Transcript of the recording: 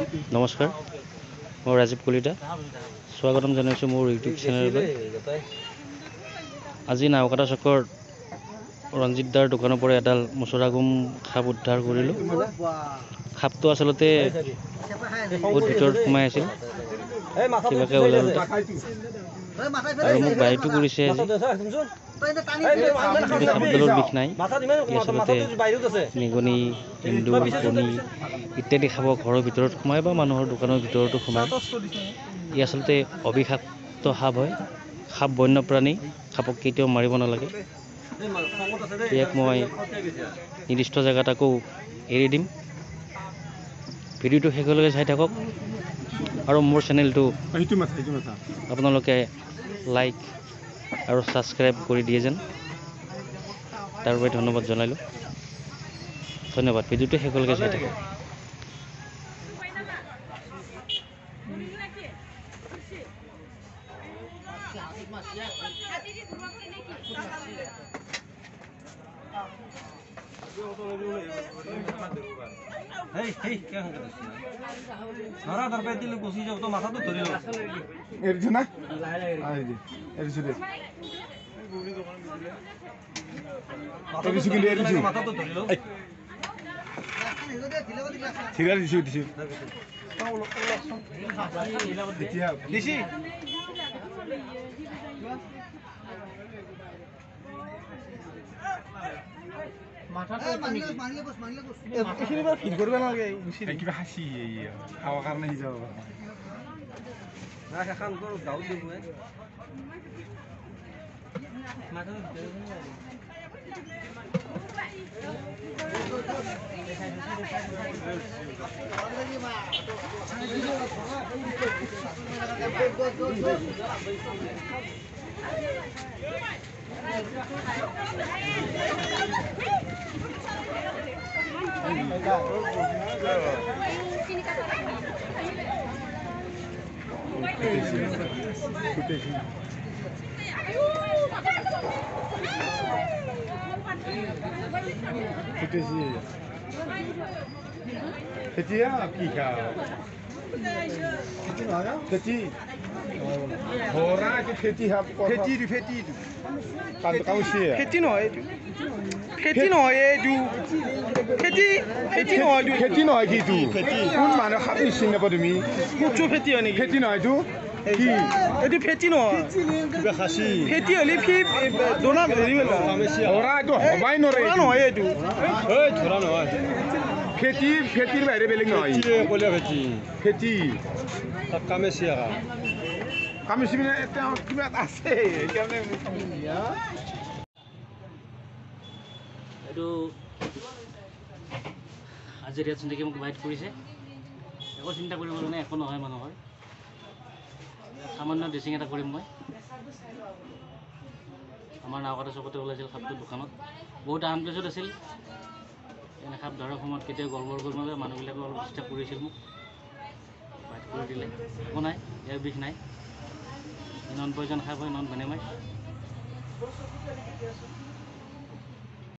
নমস্কাৰ, মই ৰাজীৱ কলিতা, স্বাগতম জনাইছোঁ মোৰ ইউটিউব চেনেললৈ। আজি নাওকাটা চকৰ ৰঞ্জিত দাৰ দোকানৰ পৰা এডাল মোচৰাগুম সাপ উদ্ধাৰ কৰিলোঁ। সাপটো আচলতে বহুত ভিতৰত সোমাই আছিল, কিবাকৈ ওলাল আৰু মোক বাৰীটো কৰিছে আজি। সাপডালৰ বিষ নাই, আচলতে নিগনি, এন্দুৰ, কণী ইত্যাদি খাব ঘৰৰ ভিতৰত সোমায় বা মানুহৰ দোকানৰ ভিতৰতো সোমায়। ই আচলতে অবিষাক্ত সাপ হয়। সাপ বন্যপ্ৰাণী, সাপক কেতিয়াও মাৰিব নালাগে। ইয়াক মই নিৰ্দিষ্ট জেগাত আকৌ এৰি দিম। ভিডিঅ'টো শেষলৈকে চাই থাকক আৰু মোৰ চেনেলটো আপোনালোকে লাইক আৰু ছাবস্ক্ৰাইব কৰি দিয়ে যেন, তাৰ বাবে ধন্যবাদ জনালোঁ। ধন্যবাদ, ভিডিঅ'টো শেষলৈকে চাই থাকক। এইটো আজি ৰিয়াজ চিন্তাকে মোক বাইট কৰিছে। একো চিন্তা কৰিব নাই, একো নহয় মানুহৰ। সামান্য ড্ৰেছিং এটা কৰিম মই। আমাৰ নাওকাটা চকতে ওলাইছিল সাপটো দোকানত, বহুত আন প্লেচত আছিল। এনে সাপ ধৰাৰ সময়ত কেতিয়াও গড়বড় কৰিব নালাগে, মানুহবিলাকে অলপ ডিষ্টাৰ্ব কৰিছিল মোক, বাইট কৰি দিলে। একো নাই, ইয়াৰ বিষ নাই। নন পয়জন সাপ হয়, নন ভেনেমাইজ।